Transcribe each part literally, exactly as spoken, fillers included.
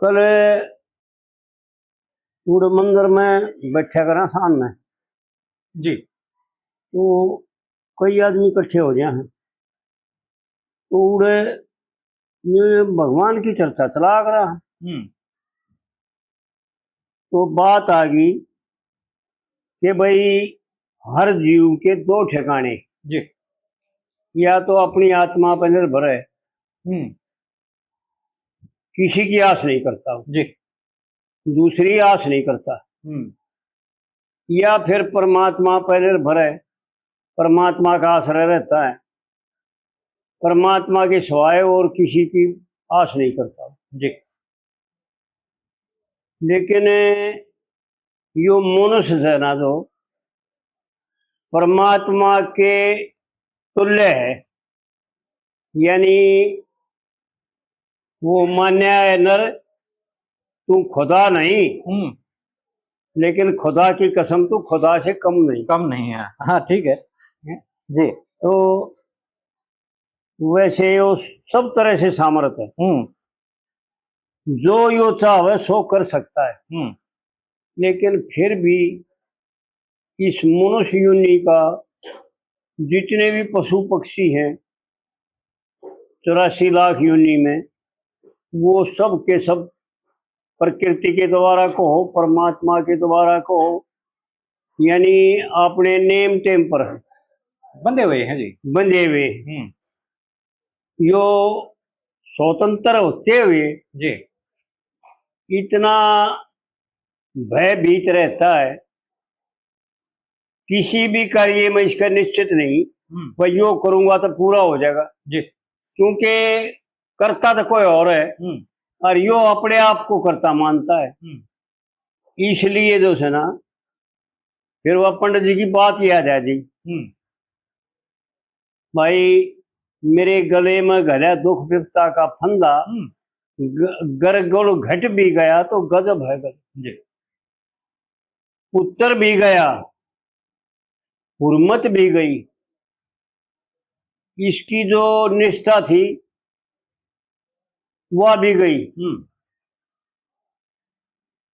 कल उड़ मंदिर में बैठा करा सामने, जी। तो कई आदमी इकट्ठे हो रहे हैं, तो उड़े न्यू भगवान की चर्चा चला करा। हम्म। तो बात आ गई कि भाई, हर जीव के दो ठिकाने, जी। या तो अपनी आत्मा पर निर्भर है, हम्म। किसी की आस नहीं करता, जी। दूसरी आस नहीं करता, हम्म। या फिर परमात्मा पर निर्भर है, परमात्मा का आश्रय रहता है, परमात्मा के सिवाय और किसी की आस नहीं करता, जी। लेकिन यो मनुष्य है ना, जो परमात्मा के तुल्य है, यानी वो मान्या है नर, तू खुदा नहीं, हम्म। लेकिन खुदा की कसम, तू खुदा से कम नहीं। कम नहीं है, हाँ, ठीक है। हैं? जी। तो वैसे यो सब तरह से सामर्थ है। हम्म। जो यो चाहे सो कर सकता है। हम्म। लेकिन फिर भी इस मनुष्य योनि का जितने भी पशु पक्षी हैं, चौरासी लाख योनि में, वो सब के सब प्रकृति के द्वारा कहो, परमात्मा के द्वारा कहो, यानी अपने नेम टेम पर बंधे हुए हैं जी। बंधे हुए। हम्म। यो स्वतंत्र होते हुए, जी। इतना भयभीत रहता है, किसी भी कार्य में इसका निश्चित नहीं, हम्म। भाई यो करूंगा तो पूरा हो जाएगा, जी। क्योंकि करता तो कोई और है, हम्म। और यो अपने आप को करता मानता है। हम्म। इसलिए जो है ना, फिर वह पंडित जी की बात याद आ गई। हम्म। भाई, मेरे गले में घला दुख विपता का फंदा, हम्म। ग-, गर गुण घट भी गया तो गजब है गजब। जी। पुत्र भी गया, हुर्मत भी गई, इसकी जो निष्ठा थी, वह भी गई। हम्म।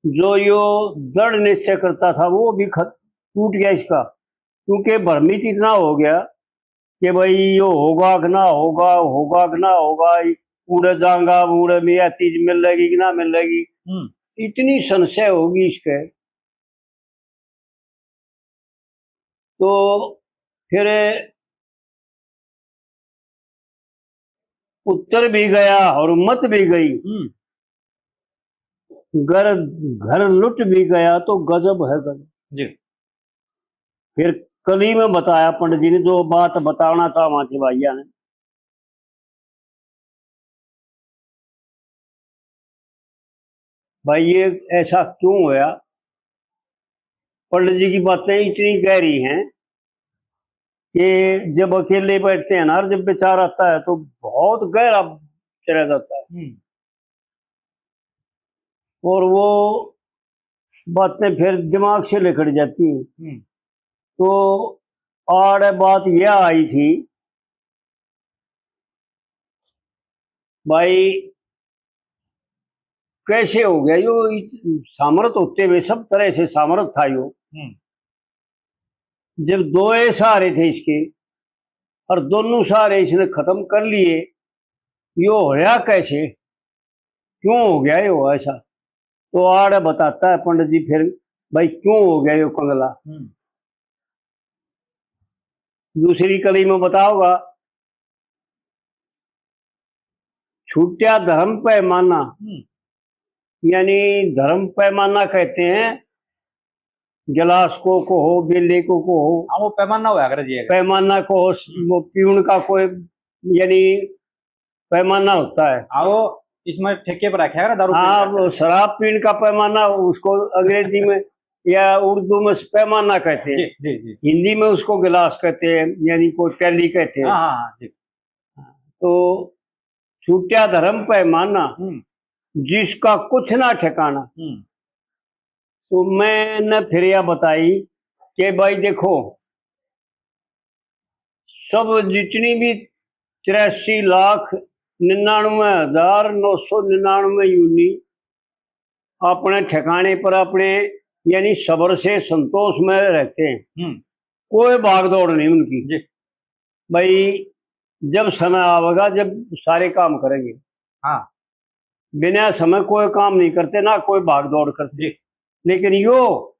जो यो दृढ़ निश्चय करता था, वो भी खत-, टूट गया इसका, क्योंकि भ्रमित इतना हो गया कि भाई, यो होगा कि ना होगा, होगा कि ना होगा, उड़े जाऊंगा, उड़े में यह चीज मिलेगी कि ना मिलेगी, हम्म। इतनी संशय होगी इसके। तो फिर पुत्र भी गया, हुर्मत भी गई, हम्म। घर, घर लुट भी गया तो गजब है गजब। जी। फिर कली में बताया पंडित जी ने, जो बात बताना चाहवा थी भाइया ने, भाई, ये ऐसा क्यों होया? पंडित जी की बातें इतनी गहरी हैं कि जब अकेले बैठते हैं ना, और जब विचार आता है, तो बहुत गहरा चला जाता है। हम्म। और वो बातें फिर दिमाग से लिकड़ जाती हैं। हम्म। तो आड़ बात यह आई थी, भाई, कैसे हो गया यो? इत-, सामर्थ होते हुए, सब तरह से सामर्थ था यो। हम्म। जब दो सहारे थे इसके और दोनों सहारे इसने खत्म कर लिए, यो होया कैसे? क्यों हो गया यो ऐसा? तो आड़ बताता है पंडित जी फिर, भाई, क्यों हो गया यो कंगला? हम्म। दूसरी कली में बताओगा, छूटिया धर्म पैमाना, हम्म। यानी धर्म पैमाना कहते हैं, गिलास को कहो, बेले को कहो, हाँ, वो पैमाना होया करे जी, अगर पैमाना को, वो पीण का कोई, यानी पैमाना होता है। हाँ, वो इसमें ठेके पर रखा करे दारू पीने वो का। शराब पीण का पैमाना, उसको अंग्रेजी में या उर्दू में पैमाना कहते हैं। जी, जी, जी। हिंदी में उसको गिलास कहते हैं, यानी कोई प्याली कहते हैं। हाँ, हाँ, हाँ, जी। तो छूटिया धर्म पैमाना, हम्म। जिसका कुछ ना ठिकाना। हम्म। तो मैंने फिर यह बताई कि भाई, देखो, सब जितनी भी तिरासी लाख निन्यानवे हजार नौ सौ निन्यानवे योनि, अपने ठिकाने पर अपने, यानी सब्र से संतोष में रहते हैं। हम्म। कोई भाग दौड़ नहीं उनकी। जी। भाई, जब समय आवेगा, जब सारे काम करेंगे। हाँ। बिना समय कोई काम नहीं करते, ना कोई भाग दौड़ करते। जी। लेकिन यो,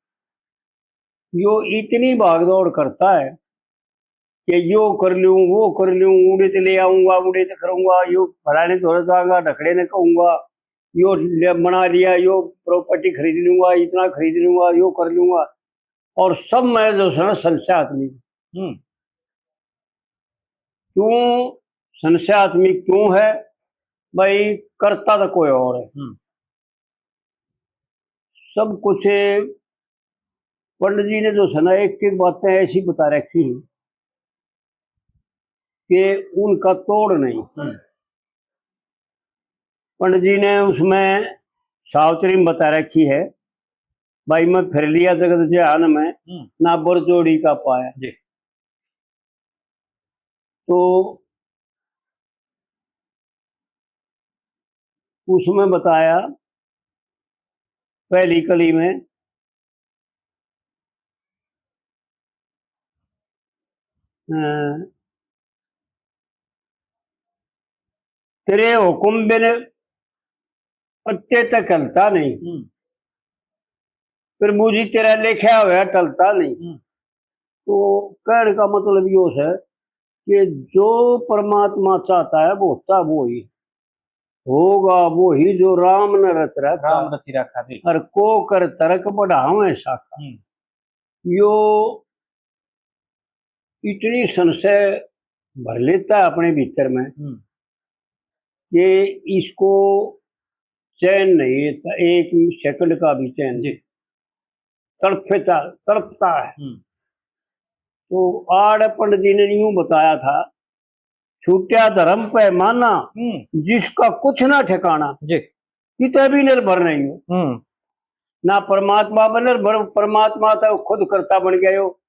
यो इतनी भाग दौड़ करता है कि यो कर लूँ, वो कर लूँ, उड़े ते ले आऊँगा, उड़े ते करूँगा, यो फलाने धोरे जाऊँगा, ढकड़े ने कहूँगा, यो ले बना लिया, यो प्रॉपर्टी खरीद लूँगा, इतना खरीद लूँगा, यो कर लूँगा। और सब में जो है ना संशय आत्मिक। हम्म। क्यों संशय आत्मिक क्यों है? भाई, करता तो कोई और है। हम्म। सब कुछ पंडित जी ने जो है ना एक एक बातें ऐसी बता रखी हैं कि उनका तोड़ नहीं। हम्म। पंडित जी ने उसमें सावित्री में बता रखी है, भाई, मैं फिर लिया जगत जहान में, हम्म। ना बर जोड़ी का पाया। जी। तो उसमें बताया पहली कली में, अ, तेरे हुक्म बिन पत्ते तक हलता नहीं। हम्म। प्रभु जी, तेरा लिखा हुआ टलता नहीं। हम्म। तो कहने का मतलब यो है कि जो परमात्मा चाहता है, वो होता वो ही, होगा वो ही जो राम ने रच रखा। राम रचि रखा जी। और को कर तर्क बढ़ावे शाखा। हम्म। यो इतनी संशय भर लेता है अपने भीतर में हम्म। कि इसको चैन नहीं है, एक सेकंड का भी चैन जी। तड़फता, तड़पता है। हम्म। तो आड़ पंडित जी ने यूं बताया था, छूटिया धर्म पैमाना, हम्म। जिसका कुछ ना ठिकाना। जी। किते भी निर्भर नहीं हो। हम्म। ना परमात्मा पर निर्भर, परमात्मा तो खुद कर्ता बन गए हो,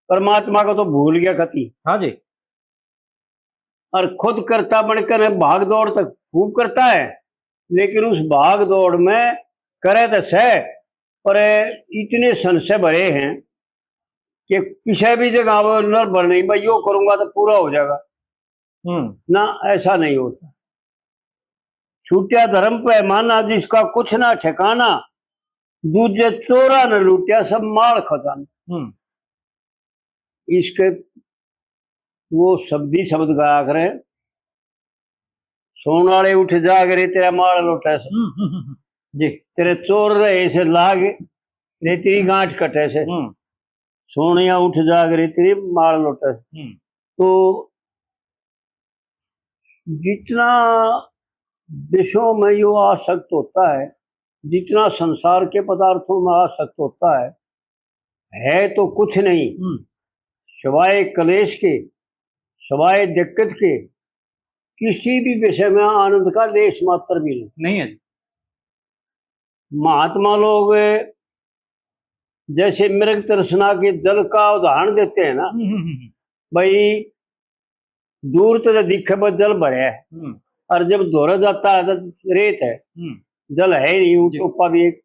परमात्मा को तो भूल गया कति। हाँ जी। और खुद कर्ता बनकर भाग दौड़ तक खूब करता है, लेकिन उस भाग दौड़ में करे तो सह, पर इतने संशय भरे हैं कि किसी भी जगह वो निर्भर नहीं, भाई, यो करूंगा तो पूरा हो जाएगा। हम्म। ना, ऐसा नहीं होता। छूटिया धर्म पैमाना, जिसका कुछ ना ठिकाना, दूजे चोरा ने लूटिया सब माल खजाना। हम्म। इसके वो शब्दी शब्द गाया करें, सोण आले उठ जाग रे, तेरा माल लोटे से। हम्म, हम्म, हम्म, हम्म। जी। तेरे चोर रहे से लाग रे, तेरी गांठ कटे से। हम्म। सोनिया उठ जाग रे, तेरी माल लोटे से। हम्म। तो जितना विषयों में यो आसक्त होता है, जितना संसार के पदार्थों में आसक्त होता है, है तो कुछ नहीं, हम्म। सिवाय क्लेश के, सिवाय दिक्कत के, किसी भी विषय में आनंद का लेश मात्र भी नहीं। नहीं है जी। महात्मा लोग जैसे मृग तृष्णा के जल का उदाहरण देते हैं ना, हम्म, हम्म, हम्म। भाई, दूर तो दिखे बस जल भरे है, हम्म। और जब धोरा जाता है तो रेत है, हम्म। जल है ही नहीं, जी। टोपा भी एक।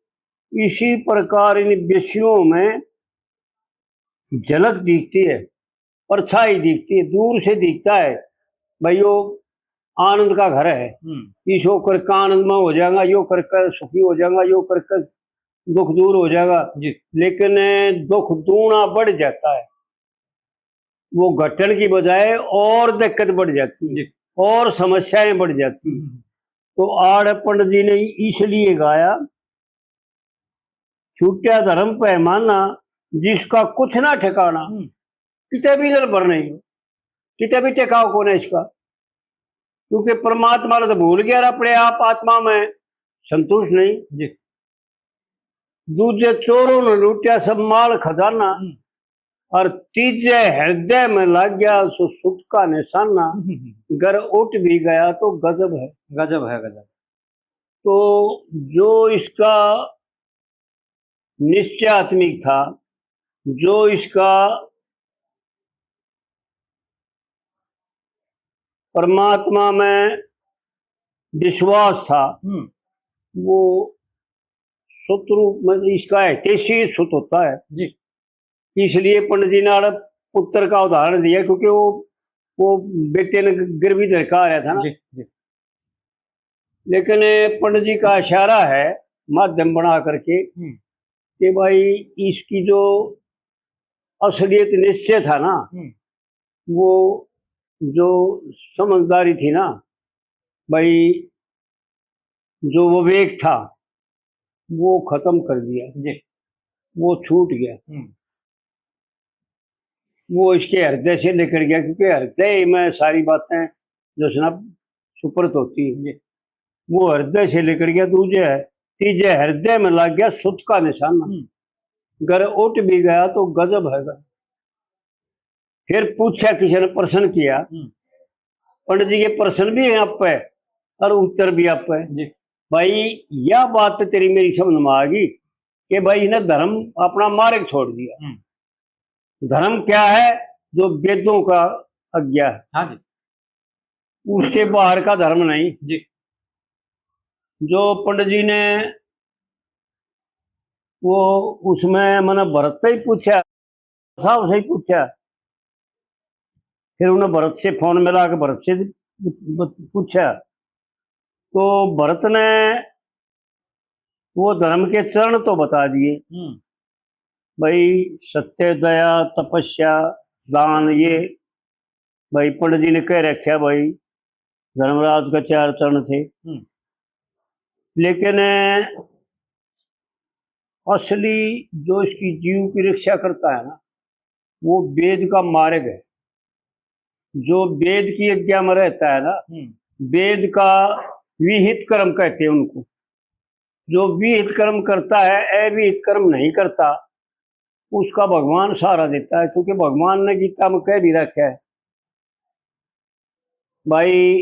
इसी प्रकार इन विषयों में झलक दिखती है, परछाई दिखती है, दूर से दिखता है, भाई, यो आनंद का घर है, हम्म। इसो करके आनंद में हो जाएगा, यो करके सुखी हो जाएगा, यो करके दुख दूर हो जाएगा। जी। लेकिन दुख दूना बढ़ जाता है, वो घटण की बजाय और दिक्कत बढ़ जाती है, जी। और समस्याएं बढ़ जाती हैं। हम्म। तो आड़ पंडित जी ने इसलिए गाया, छूटिया धर्म पैमाना, जिसका कुछ ना ठिकाना। हम्म। किते भी निर्भर नहीं हो, किते भी टिकाव कोने इसका, क्योंकि परमात्मा ने तो भूल गया, अपने आप आत्मा में संतुष्ट नहीं। जी। दूजे चोरों ने लूटिया सब माल खजाना, हम्म। और तीजे हृदय में लाग गया सो सुख का निशाना। हम्म, हम्म, हम्म। घर उठ भी गया तो गजब है। गजब है, गजब। तो जो इसका निश्चयात्मिक था, जो इसका परमात्मा में विश्वास था, हम्म। वो सुत रूप में इसका हितैषी सुत होता है। जी। इसलिए पंडित जी ने आड़े पुत्र का उदाहरण दिया, क्योंकि वो, वो बेटे ने गिरवी धर के आ रहा था ना। जी, जी। लेकिन पंडित जी का इशारा है, माध्यम बना करके, हम्म। कि भाई, इसकी जो असलियत निश्चय था ना, हम्म। वो जो समझदारी थी ना भाई, जो विवेक था, वो खत्म कर दिया। जी। वो छूट गया। हम्म। वो इसके हृदय से निकल गया, क्योंकि हृदय में सारी बातें जो है ना सुपरत होती है। जी। वो हृदय से निकल गया। दूजे, तीजे हृदय में लग गया सुत का निशाना। हम्म। अगर उठ भी गया तो गजब है गजब। फिर पूछा, किसी ने प्रश्न किया, हम्म। पंडित जी, ये प्रश्न भी है आप पे और उत्तर भी आप पे। जी। भाई, यह बात तो तेरी मेरी समझ में आ गई कि भाई, इसने धर्म अपना मार्ग छोड़ दिया। हम्म। धर्म क्या है? जो वेदों का आज्ञा है। हाँ जी। उससे बाहर का धर्म नहीं। जी। जो पंडित जी ने वो उसमें मैंने भरत से ही पूछा, साहब से ही पूछा, फिर उन्हें भरत से फोन मिला के भरत से ब-, ब-, पूछा, तो भरत ने वो धर्म के चरण तो बता दिए। हम्म। भाई, सत्य, दया, तपस्या, दान, ये भाई पंडित जी ने कह रखा भाई, धर्मराज का चार चरण थे। हम्म। लेकिन असली जो इसकी जीव की रक्षा करता है ना, वो वेद का मार्ग है। जो वेद की आज्ञा में रहता है ना, हम्म। वेद का विहित कर्म कहते हैं उनको। जो विहित कर्म करता है, अविहित कर्म नहीं करता, उसका भगवान सहारा देता है, क्योंकि भगवान ने गीता में कह भी रखा है, भाई,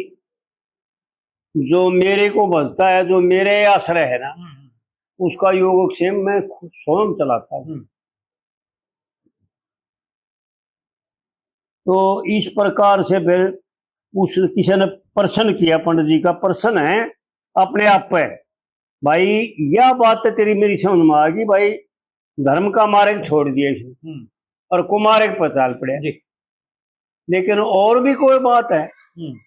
जो मेरे को भजता है, जो मेरे आश्रय है ना, हम्म, हम्म। उसका योगक्षेम मैं खु-, स्वयं चलाता हूँ। हम्म। तो इस प्रकार से फिर उस किसी ने प्रश्न किया पंडित जी का, प्रश्न है अपने आप पे, भाई, यह बात तो तेरी मेरी समझ में आ गई भाई, धर्म का मार्ग छोड़ दिया इसने हम्म। और कुमार्ग पर चल पड़ा। जी। लेकिन और भी कोई बात है, हम्म।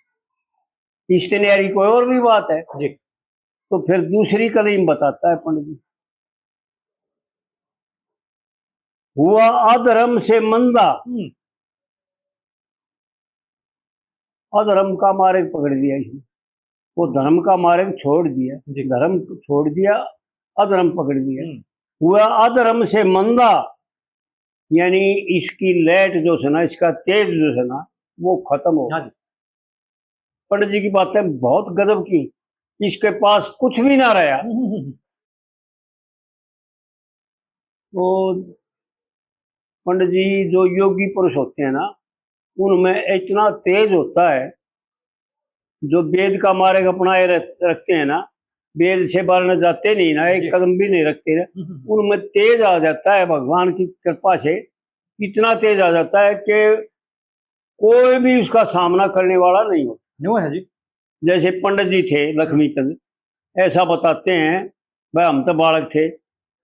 इसके न्यारी कोई और भी बात है, जी। तो फिर दूसरी कलीम बताता है पंडित जी, हुआ अधर्म से मंदा, हम्म। अधर्म का मार्ग पकड़ लिया इसने, वो धर्म का मार्ग छोड़ दिया, जी। धर्म छोड़ दिया, अधर्म पकड़ लिया। हम्म। हुआ अधर्म से मंदा, यानी इसकी लाइट जो है ना, इसका तेज जो है ना, वो खत्म हो हाँ गया। जी। पंडित जी की बातें बहुत गजब की, इसके पास कुछ भी ना रहा। हम्म, हम्म, हम्म। तो पंडित जी, जो योगी पुरुष होते हैं ना, उनमें इतना तेज होता है, जो वेद का मार्ग अपनाए रह-, रखते हैं ना, वेद से बाहर न जाते नहीं ना, एक जी। कदम भी नहीं रखते ना, हम्म, हम्म। उनमें तेज आ जाता है भगवान की कृपा से, इतना तेज आ जाता है कि कोई भी उसका सामना करने वाला नहीं होता। न्यू है जी। जैसे पंडित जी थे लक्ष्मीचंद, ऐसा बताते हैं, भाई, हम तो बालक थे,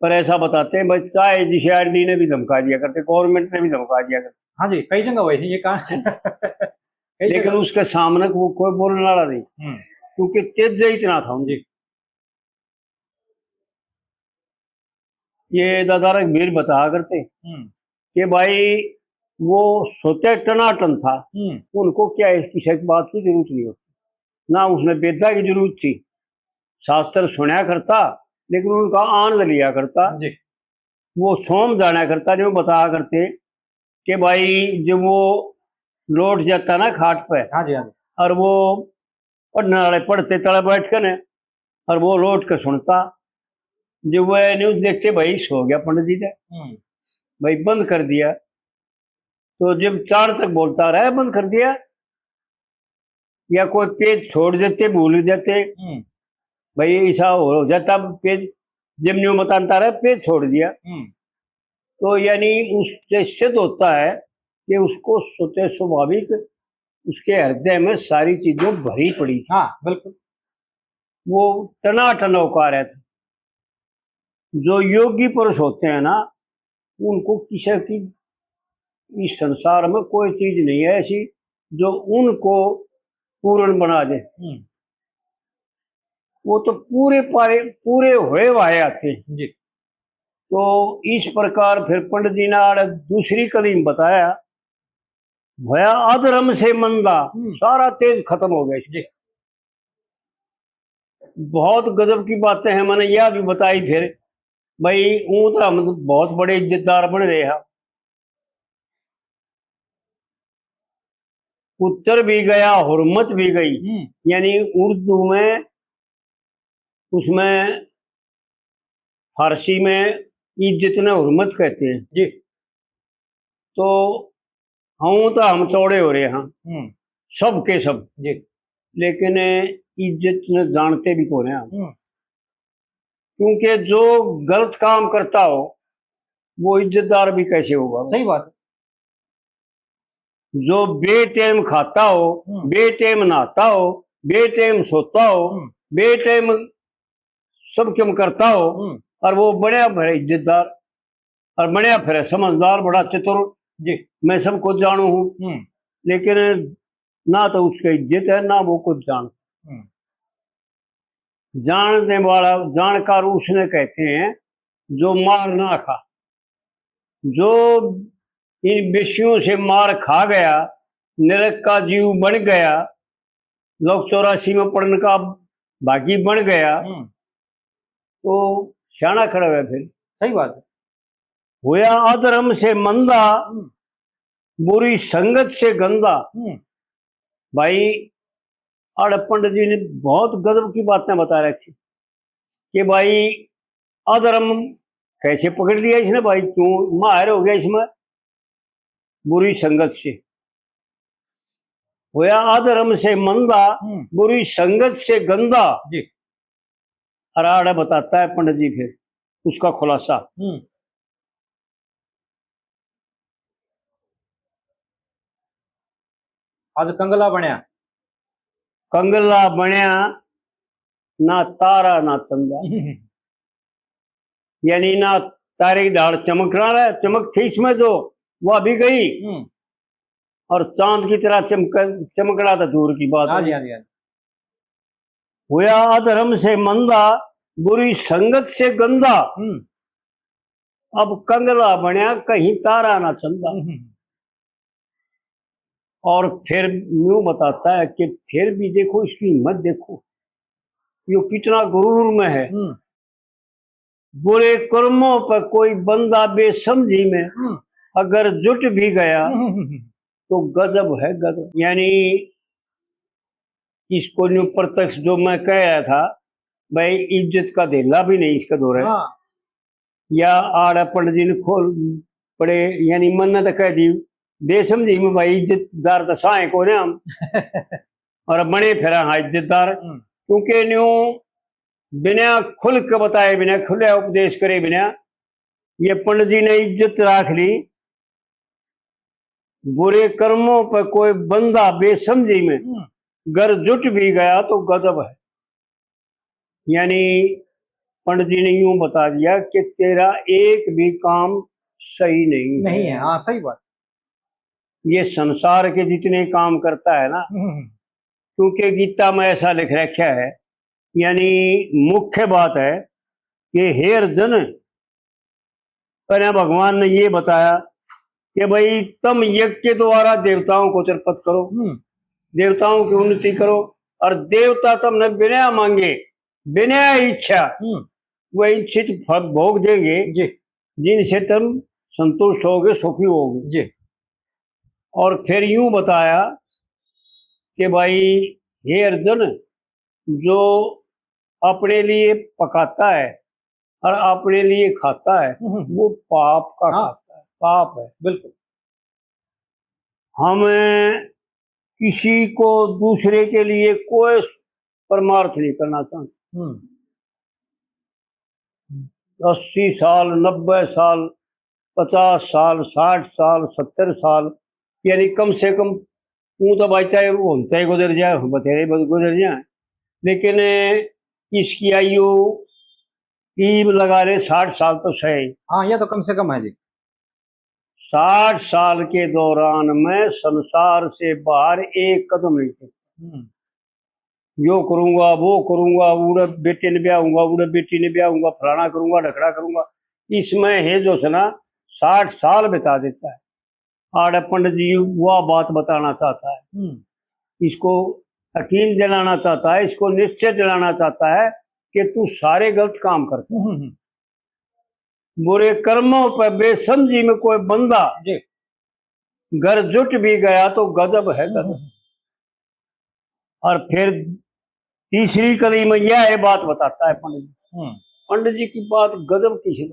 पर ऐसा बताते हैं भाई, चाहे जीसीआरडी ने भी धमका दिया करते, गवर्नमेंट ने भी धमका दिया करते। हाँ जी, कई जगह हुए थे ये काम। कई लेकिन जगह। उसके सामने वो कोई बोलने वाला नहीं, हम्म। क्योंकि तेज इतना था उनके। जी। ये दादा रघुवीर बताया करते हम्म। कि भाई, वो सोते टनाटन था, हम्म। उनको क्या है, किसी की बात की जरूरत नहीं होती, ना उसने वेदा की जरूरत थी। शास्त्र सुना करता, लेकिन उनका आनंद लिया करता। जी। वो सोम जाना करता, जो बताया करते कि भाई, जब वो लौट जाता ना खाट पे, हाँ जी, हाँ जी। और वो पढ़ने वाले पढ़ते तले बैठ के ने, और वो लौट के सुनता। जब वह न्यूज देखते, भाई, सो गया पंडित जी ने, हम्म। भाई, बंद कर दिया। तो जब चार तक बोलता रहा, बंद कर दिया, या कोई पेज छोड़ देते, भूल जाते, हम्म। भाई, ऐसा हो जाता पेज, जब न्यू बताता रहा, पेज छोड़ दिया। हम्म। तो यानी उससे सिद्ध होता है कि उसको स्वतः स्वाभाविक उसके हृदय में सारी चीजों भरी पड़ी थी। हाँ, बिल्कुल। वो टनाटन होकर आ रहा था। जो योगी पुरुष होते हैं ना, उनको किसी की, इस संसार में कोई चीज नहीं है ऐसी जो उनको पूर्ण बना दे। हम्म। वो तो पूरे पारे, पूरे हुए भाए आते हैं। जी। तो इस प्रकार फिर पंडित जी ने आड़े दूसरी कली में बताया, भया अधर्म से मंदा, हम्म। सारा तेज खत्म हो गया। जी। बहुत गजब की बातें हैं, मैंने यह भी बताई फिर, भाई, ऊं तो हम बहुत बड़े इज्जतदार बन रहे हैं। पुत्र भी गया, हुरमत भी गई। हम्म। यानी उर्दू में, उसमें, फारसी में इज्जत ने हुरमत कहते हैं। जी। तो हम तो हम चौड़े हो रहे हैं, हम्म। सब के सब। जी। लेकिन इज्जत ने जानते भी कौन है हम। हम्म। क्योंकि जो गलत काम करता हो, वो इज्जतदार भी कैसे होगा? सही बात है। जो बेटेम खाता हो, हम्म। बेटेम नहाता हो, बेटेम सोता हो, हम्म। बेटेम सब काम करता हो, हम्म। और वो बड़ा भरा इज्जतदार और बड़ा फिर समझदार, बड़ा चतुर, जी। मैं सब कुछ जानू हूँ। हम्म। लेकिन ना तो उसकी इज्जत है, ना वो कुछ जान। हम्म। जानने वाला, जानकार उसने कहते हैं जो मार ना खा। जो इन विषयों से मार खा गया, नरक का जीव बन गया, लोक चौरासी में पड़ने का भागी बन गया, हम्म। तो सियाणा खड़ा हुआ फिर। सही बात है। होया अधर्म से मंदा, हम्म। बुरी संगत से गंदा। हम्म। भाई, आड़े पंडित जी ने बहुत गजब की बातें बता रखी कि भाई, अधर्म कैसे पकड़ लिया इसने भाई, क्यों माहिर हो गया इसमें, बुरी संगत से। होया अधर्म से मंदा, हम्म। बुरी संगत से गंदा। जी। और आड़े बताता है पंडित जी फिर उसका खुलासा। हम्म। आज कंगला बनया। कंगला बनया, ना तारा ना चंदा। यानी ना तारे की ढाल चमकना रहा, चमक थी इसमें जो, वह भी गई। हम्म। और चांद की तरह चमक, चमकना तो दूर की बात हाँ है। जी, हाँ जी, हाँ जी। होया अधर्म से मंदा, बुरी संगत से गंदा। हम्म। अब कंगला बनया, कहीं तारा ना चंदा। हम्म। और फिर यूं बताता है कि फिर भी देखो इसकी हिम्मत, देखो यो कितना गुरूर में है। हम्म। बुरे कर्मों पर कोई बंदा बेसमझी में हम्म। अगर जुट भी गया हम्म। तो गजब है गजब। यानी इसको न्यू प्रत्यक्ष जो मैं कह रहा था, भाई, इज्जत का धेला भी नहीं इसका धोरे। हाँ। या आड़ा पंडित जी ने खोल पड़े, यानी मन ने तो कह दी, बेसमझी में भाई इज्जतदार तो साए को हम। और बने फिरा हाँ इज्जतदार, हम्म। क्योंकि न्यू बिना खुल के बताए, बिना खुले उपदेश करे बिना ये पंडित जी ने इज्जत राख ली। बुरे कर्मों पर कोई बंदा बेसमझी में हम्म। गर जुट भी गया तो गजब है। यानी पंडित जी ने यूं बता दिया कि तेरा एक भी काम सही नहीं नहीं है। है, हाँ, सही बात। ये संसार के जितने काम करता है ना, हम्म। क्योंकि गीता में ऐसा लिख रखा है, यानी मुख्य बात है कि हे अर्जुन, पहले भगवान ने ये बताया कि भाई, तुम यज्ञ के द्वारा देवताओं को तृप्त करो, हम्म। देवताओं की उन्नति करो, और देवता तुमने बिना मांगे, बिना इच्छा, हम्म। वो इच्छित फल भोग देंगे, जी। जिनसे तुम संतुष्ट होगे, सुखी होगे। जी। और फिर यूं बताया कि भाई, हे अर्जुन, जो अपने लिए पकाता है और अपने लिए खाता है, हम्म। वो पाप का हाँ। खाता है, पाप है। बिल्कुल। हम किसी को दूसरे के लिए कोई परमार्थ नहीं करना चाहते। हम्म। अस्सी साल, नब्बे साल, पचास साल, साठ साल, सत्तर साल, यानी कम से कम, ऊं तो भाई चाहे वो होता ही गुजर जाए, बतेरे बस गुजर जाए, लेकिन इसकी आयु ईब लगा ले, साठ साल तो सही। हाँ, यह तो कम से कम है जी। साठ साल के दौरान मैं संसार से बाहर एक कदम नहीं टिका। हम्म। यो करूंगा, वो करूंगा, उड़े बेटे ने ब्याहूंगा, उड़े बेटी ने ब्याहूंगा, फलाना करूंगा, ढकड़ा करूंगा। इसमें है जो सै ना, साठ साल बिता देता है। आड़े पंडित जी वह बात बताना चाहता है, हम्म। इसको यकीन दिलाना चाहता है, इसको निश्चय दिलाना चाहता है कि तू सारे गलत काम करता है। हम्म, हम्म। बुरे कर्मों पे बेसमझी में कोई बंदा जी। घर जुट भी गया तो गजब है गजब। हम्म। और फिर तीसरी कली में यह है बात बताता है पंडित जी। हम्म। पंडित जी की बात गजब की है।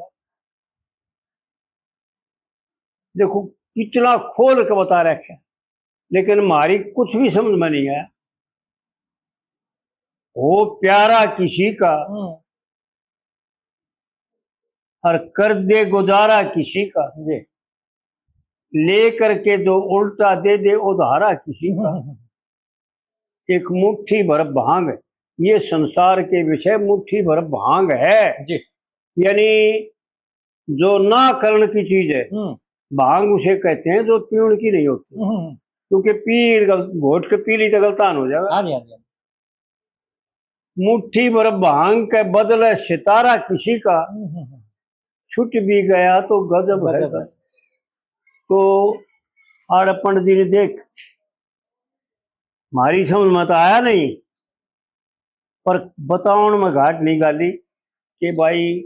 देखो, कितना खोल के बता रखे, लेकिन हमारी कुछ भी समझ में नहीं आया। हो प्यारा किसी का हम्म। और कर दे गुजारा किसी का, जी। लेकर के जो उल्टा दे दे उधारा किसी का। हम्म। एक मुट्ठी भर भांग, ये संसार के विषय मुट्ठी भर भांग है। जी। यानी जो ना करण की चीज है, हम्म। भांग उसे कहते हैं जो पीण की नहीं होती। हम्म। क्योंकि पी, घोट के पी ली तो गलतान हो जाएगा। हाँ जी, हाँ जी। मुट्ठी भर भांग के बदले सितारा किसी का, हम्म, हम्म, हम्म। छूट भी गया तो गजब है गजब। गजब। तो आड़े पंडित जी ने देख, म्हारी समझ में तो आया नहीं, पर बतावण में घाट नहीं गाली कि भाई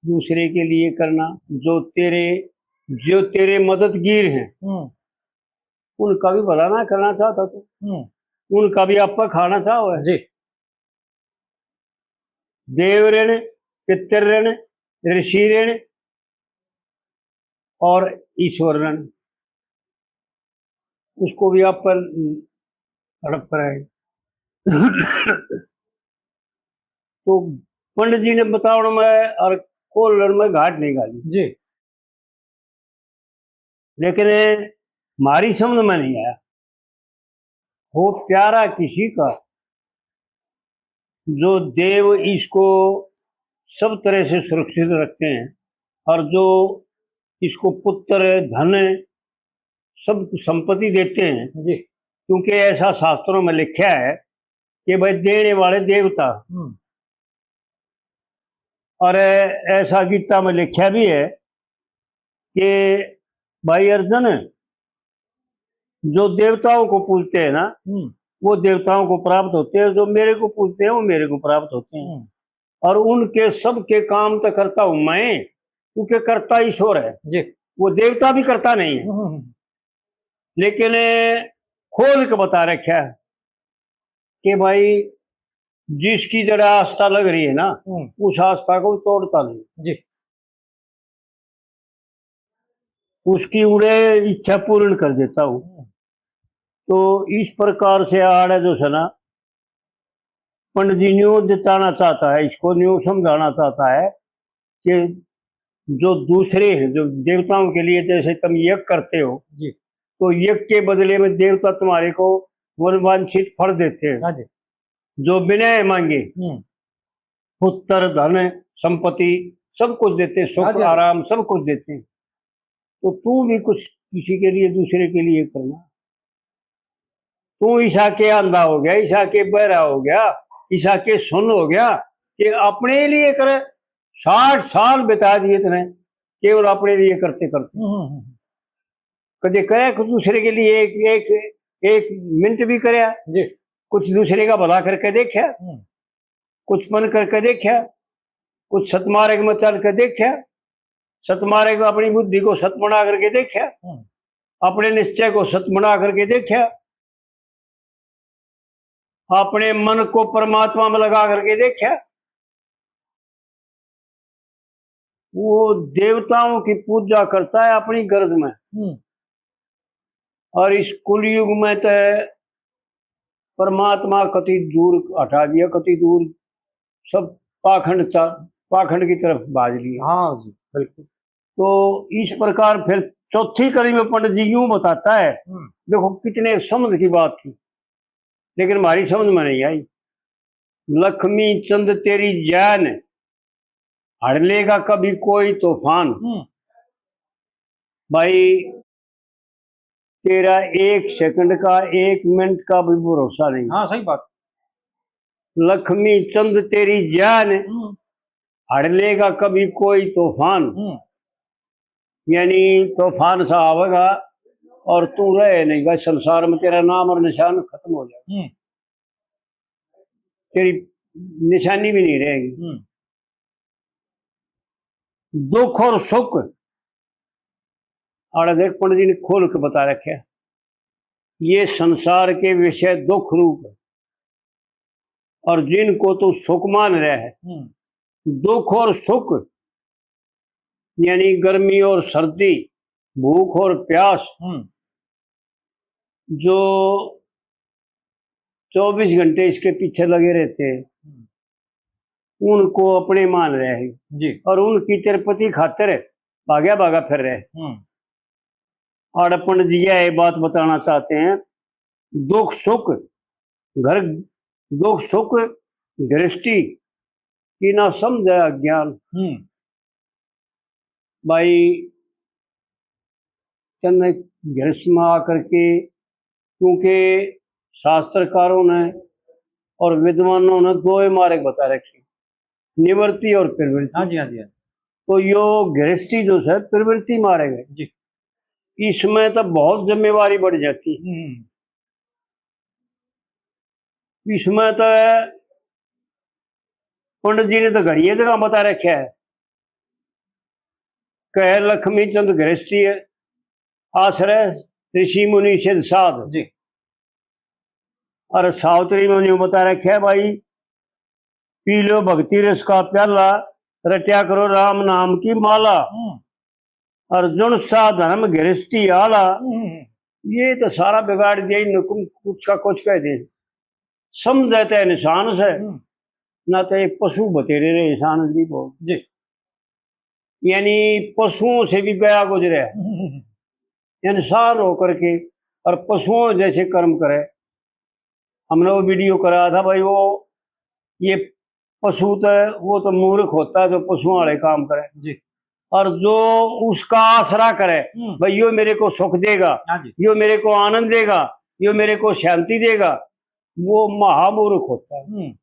दूसरे के लिए करना, जो तेरे, जो तेरे मददगीर हैं, हम्म। उनका भी भला ना करना चाहता तू, हम्म। उनका भी आपा खाना चाहो है। जी। देव ऋण, पितृ ऋण, ऋषि ऋण और ईश्वर ऋण, उसको भी आप पर तड़प कर आए। तो पंडित जी ने बतावण में और खोलण में घाट नहीं गाली। जी। लेकिन म्हारी समझ में नहीं आया। हो प्यारा किसी का, जो देव इसको सब तरह से सुरक्षित रखते हैं और जो इसको पुत्र, धन, सब संपत्ति देते हैं, जी। क्योंकि ऐसा शास्त्रों में लिखा है कि भाई देने वाले देवता। हम्म। और ऐसा गीता में लिखा भी है कि भाई अर्जुन, जो देवताओं को पूजते हैं ना, हम्म। वो देवताओं को प्राप्त होते हैं, जो मेरे को पूजते हैं, वो मेरे को प्राप्त होते हैं। हम्म। और उनके सबके काम तो करता हूं मैं, क्योंकि करता ईश्वर है। जी। वो देवता भी करता नहीं है। हम्म। लेकिन खोल के बता रखा है कि भाई, जिसकी जरा आस्था लग रही है ना, हम्म। उस आस्था को तोड़ता नहीं। जी। उसकी उड़े इच्छा पूर्ण कर देता हूँ। हम्म। तो इस प्रकार से आड़े जो है ना, पंडित जी न्यू जताना चाहता है, इसको न्यू समझाना चाहता है कि जो दूसरे हैं, जो देवताओं के लिए जैसे तुम यज्ञ करते हो, जी। तो यज्ञ के बदले में देवता तुम्हारे को मनवांछित फल देते हैं। हाँ जी। जो विनय मांगे, हम्म। पुत्र, धन, संपत्ति, सब कुछ देते हैं, सुख, हाँ जी। आराम, सब कुछ देते हैं। तो तू भी कुछ किसी के लिए, दूसरे के लिए करना। तू ईसा के आंधा हो गया, ईसा के बहरा हो गया, ईसा के सुन हो गया कि अपने लिए करे। साठ साल बिता दिए तने केवल अपने लिए करते करते। हम्म, हम्म, हम्म। कदे करे कुछ दूसरे के लिए एक, एक, एक मिनट भी करया? जी। कुछ दूसरे का भला करके देखा? हम्म। कुछ पन करके देखा? कुछ सतमार्ग में चल के देखा? सतमार्ग में अपनी बुद्धि को सत बना करके देखा? हम्म। अपने निश्चय को सत बना करके देखा? अपने मन को परमात्मा में लगा करके देखा? वो देवताओं की पूजा करता है अपनी गरज में। हम्म। और इस कलयुग में तो परमात्मा कति दूर हटा दिया, कति दूर सब पाखंड चा-, पाखंड की तरफ भाज लिया। हाँ जी, बिल्कुल। तो इस प्रकार फिर चौथी कली में पंडित जी यूं बताता है, हम्म। देखो कितने समझ की बात थी, लेकिन हमारी समझ में नहीं आई। लक्ष्मी चंद तेरी जय ने, हड़ लेगा कभी कोई तूफान। हम्म। भाई, तेरा एक सेकंड का, एक मिनट का भी भरोसा नहीं। हाँ, सही बात। लक्ष्मी चंद तेरी जान, हम्म। हड़ लेगा कभी कोई तूफान। हम्म। यानी तूफान सा आवेगा और तू रह नहीं गा संसार में, तेरा नाम और निशान खत्म हो जाएगा। हम्म। तेरी निशानी भी नहीं रहेगी। हम्म। दुख और सुख, आड़ा देख, पंडित जी ने खोल के बता रखे, ये संसार के विषय दुख रूप है, और जिनको तू सुख मान रहा है, हम्म। दुख और सुख, यानी गर्मी और सर्दी, भूख और प्यास, हम्म। जो चौबीस घंटे इसके पीछे लगे रहते हैं, हम्म। उनको अपने मान रहे हैं जी। और उनकी तिरपति खातर भाग्या भागा फिर रहे। हम्म। आड़े पंडित जी ये बात बताना चाहते हैं, दुख सुख घर, दुख सुख गृहस्थी की ना समझ है अज्ञान। हम्म। भाई, तन्ने गृहस्थ में आकर के, क्योंकि शास्त्रकारों ने और विद्वानों ने दो ही मार्ग बता रखे, निवृत्ति और प्रवृत्ति। हाँ जी, हाँ जी, हाँ जी। तो यो गृहस्थी जो है, प्रवृत्ति मार्ग है जी। इसमें तो बहुत जिम्मेवारी बढ़ जाती है। हम्म। इसमें तो पंडित जी ने तो घड़िए जगह बता रखे है, कह लक्ष्मी चंद गृहस्थी है, आश्रय ऋषि मुनि सिद्ध साध। जी। और सावित्री में न्यू बता रखे है भाई, पी लो भक्ति रस का प्याला, रट्या करो राम नाम की माला। हम्म। अर्जुन सा धर्म गृहस्थी आला। हम्म। ये तो सारा बिगाड़ दिया, इनने कुछ का कुछ कह दे। समझे तो इंसान से, हम्म। ना तो एक पशु बतेरे रहे इंसान जी को। जी। यानी पशुओं से भी गया गुजरे। हम्म। इंसान होकर के और पशुओं जैसे कर्म करे। हमने वो वीडियो कराया था भाई, वो ये पशु तो, वो तो मूर्ख होता है जो पशुओं वाले काम करे। जी। और जो उसका आसरा करे, हम्म। भाई यो मेरे को सुख देगा, हाँ जी। यो मेरे को आनंद देगा, यो मेरे को शांति देगा, वो महामूर्ख होता है। हम्म।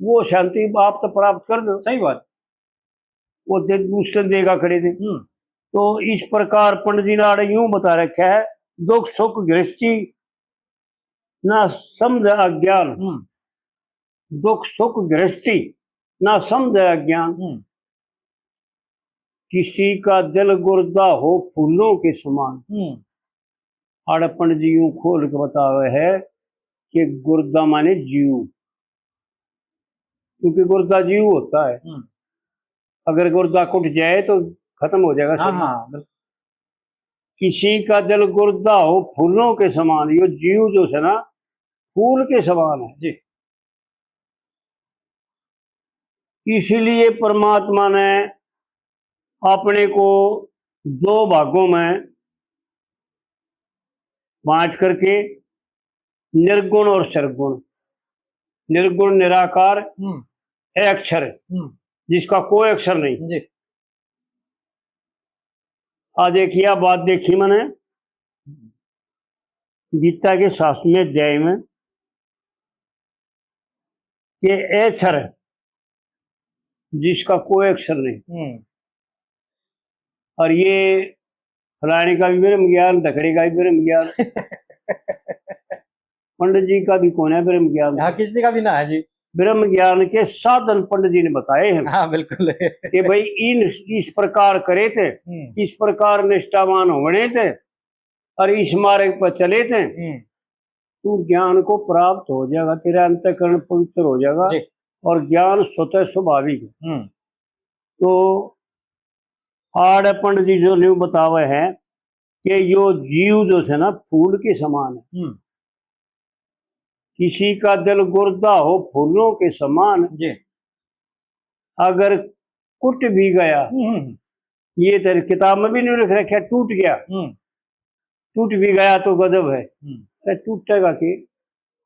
वो शांति आप तो प्राप्त कर लो। सही बात। वो दे-, दूसरे देगा खड़े थे। हम्म। तो इस प्रकार पंडित जी ने आड़े यूं बता रखा है, दुख सुख गृहस्थी ना समझ अज्ञान। हम्म। दुख सुख गृहस्थी ना समझ अज्ञान। हम्म। किसी का दिल गुर्दा हो फूलों के समान। हम्म। आड़े पंडित जी यूं खोल के बतावे है कि गुर्दा माने जीव, क्योंकि गुर्दा जीव होता है। हम्म। अगर गुर्दा कुट जाए तो खत्म हो जाएगा हाँ, शरीर। हाँ, बिल्कुल। किसी का दिल गुर्दा हो फूलों के समान, यो जीव जो है ना, फूल के समान है। जी। इसीलिए परमात्मा ने अपने को दो भागों में बांट करके निर्गुण और सरगुण, निर्गुण निराकार, हम्म। अक्षर, हम्म। जिसका कोई अक्षर नहीं। जी। आज एक यह बात देखी मैंने, गीता के सातवें अध्याय में, कि अक्षर, जिसका कोई अक्षर नहीं। हम्म। और ये फलाने का भी ब्रह्म ज्ञान, ढकड़े का भी ब्रह्म ज्ञान, पंडित जी का भी कौन है ब्रह्म ज्ञान? हाँ, किसी का भी ना है जी। ब्रह्म ज्ञान के साधन पंडित जी ने बताए हैं। हाँ, बिल्कुल। कि भाई इन, इस प्रकार करे थे, हम्म। इस प्रकार निष्ठावान होने थे और इस मार्ग पर चले थे, हम्म। तू ज्ञान को प्राप्त हो जाएगा, तेरा अंतःकरण पवित्र हो जाएगा जी। और ज्ञान स्वतः स्वाभाविक है। हम्म। तो आड़े पंडित जी जो न्यू बतावे है कि यो जीव जो है ना फूल के समान है। हम्म। किसी का दिल गुर्दा हो फूलों के समान, जी। अगर कुट भी गया, हम्म। ये तेरी किताब में भी नहीं लिख रखा, टूट गया। हम्म। टूट भी गया तो गजब है। हम्म। अरे टूटेगा के?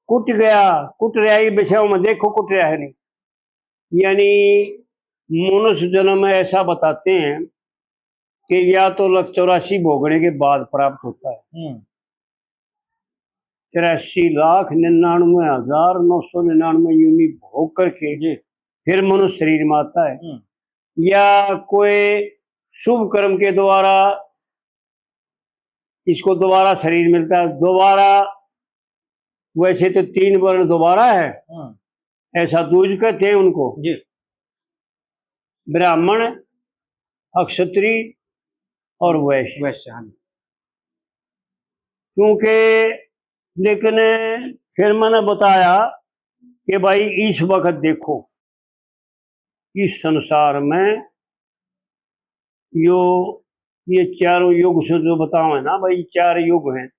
कुट गया, कुट रहा है, ये विषयों में देखो कुट रहा है नहीं। यानी मनुष्य जन्म ऐसा बताते हैं कि या तो लख चौरासी भोगने के बाद प्राप्त होता है। हम्म। तिरासी लाख निन्यानवे हजार नौ सौ निन्यानवे योनि भोग करके जी। फिर मनुष्य शरीर में आता है। हम्म। या कोई शुभ कर्म के द्वारा इसको दोबारा शरीर मिलता है, दोबारा। वैसे तो तीन वर्ण दोबारा है, हम्म। ऐसा दूज कहते हैं उनको। जी। ब्राह्मण, अक्षत्री और वैश्य। वैश्य, हाँ जी। क्योंकि, लेकिन फिर मैंने बताया कि भाई, इस वक्त देखो, इस संसार में यो, ये चारों युग से जो बताओ है ना भाई, चार युग हैं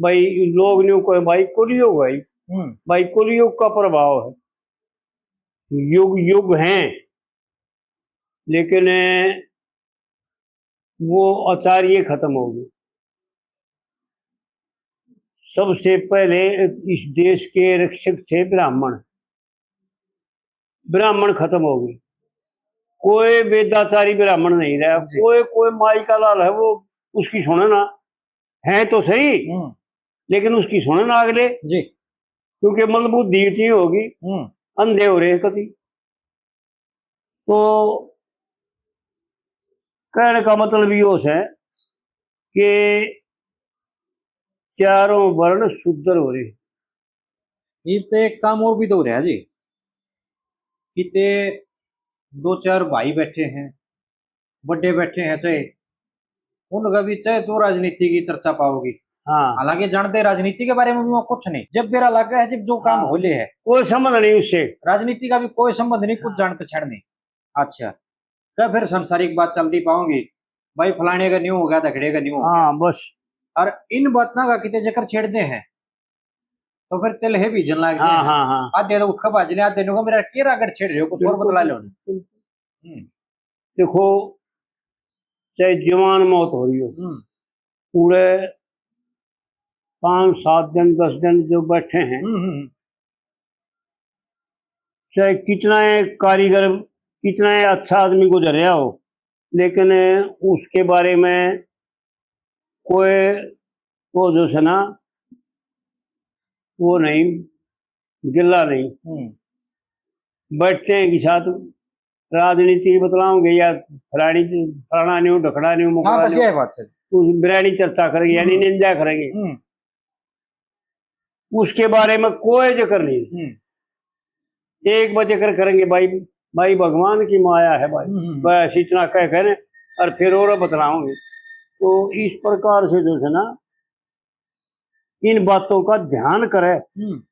भाई, लोग न्यू कहे भाई, कलयुग है। हम्म। भाई, कलयुग का प्रभाव है। युग युग हैं, लेकिन वो आचार्य खत्म हो गए। सबसे पहले इस देश के रक्षक थे ब्राह्मण। ब्राह्मण खत्म हो गए, कोई वेदाचारी ब्राह्मण नहीं रहा। जी। कोई, कोई माई का लाल है, वो उसकी सुने ना, है तो सही, हम्म। लेकिन उसकी सुने ना अगले। जी। क्योंकि मंदबुद्धि इतनी होगी, हम्म। अंधे हो रहे कति। तो कहने का मतलब यो है कि चारों वर्ण शुद्ध हो रहे। इब तो एक काम और भी तो हो रहा जी, किते दो चार भाई बैठे हैं, बड़े बैठे हैं, चाहे उनका भी, चाहे तो राजनीति की चर्चा पाओगी। हाँ। हालांकि जानते राजनीति के बारे में भी वहाँ कुछ नहीं, जब बेरा लगा है, जब जो काम हाँ। हो ले है, कोई संबंध नहीं उससे। राजनीति का भी कोई संबंध नहीं, कुछ हाँ। जान पहचान नहीं। अच्छा, तो फिर संसारिक बात चलती पाओगी, भाई फलाने का न्यू हो गया, धकड़े का न्यू हो गया। हाँ, बस। और इन बातों का किते जिक्र छेड़ते हैं, तो फिर तिल है भी जन लाग हाँ, जाए। हाँ, हाँ। आधे तो उठ के भाज ले, आधे नुका मेरा केरा गढ़ छेड़ रहे हो, कुछ और बिल्कुल, बतला लो। बिल्कुल। हम्म। देखो, चाहे जवान मौत हो रही हो, हम्म। पूरे पाँच सात दिन, दस दिन जो बैठे हैं, हम्म, हम्म, हम्म। चाहे कितना ही कारीगर, कितना ही अच्छा आदमी गुजर रहा हो, लेकिन उसके बारे में कोई, वो जो है ना, वो नहीं, गिला नहीं। हम्म। बैठते हैं कि साथ राजनीति बतलाओगे या फलानी, फलाना न्यू, ढकड़ा न्यू, हाँ, मुकड़ा बस न्यू, यही बात है। उस बिरानी चर्चा करेंगे, यानी हम्म। निंदा करेंगे। हम्म। उसके बारे में कोई जिक्र नहीं। हम्म। एक बार जिक्र करेंगे, भाई, भाई भगवान की माया है भाई, हम्म, हम्म। बस इतना कह कर और फिर और बतलाओगे। तो इस प्रकार से जो है ना, इन बातों का ध्यान करें। हम्म।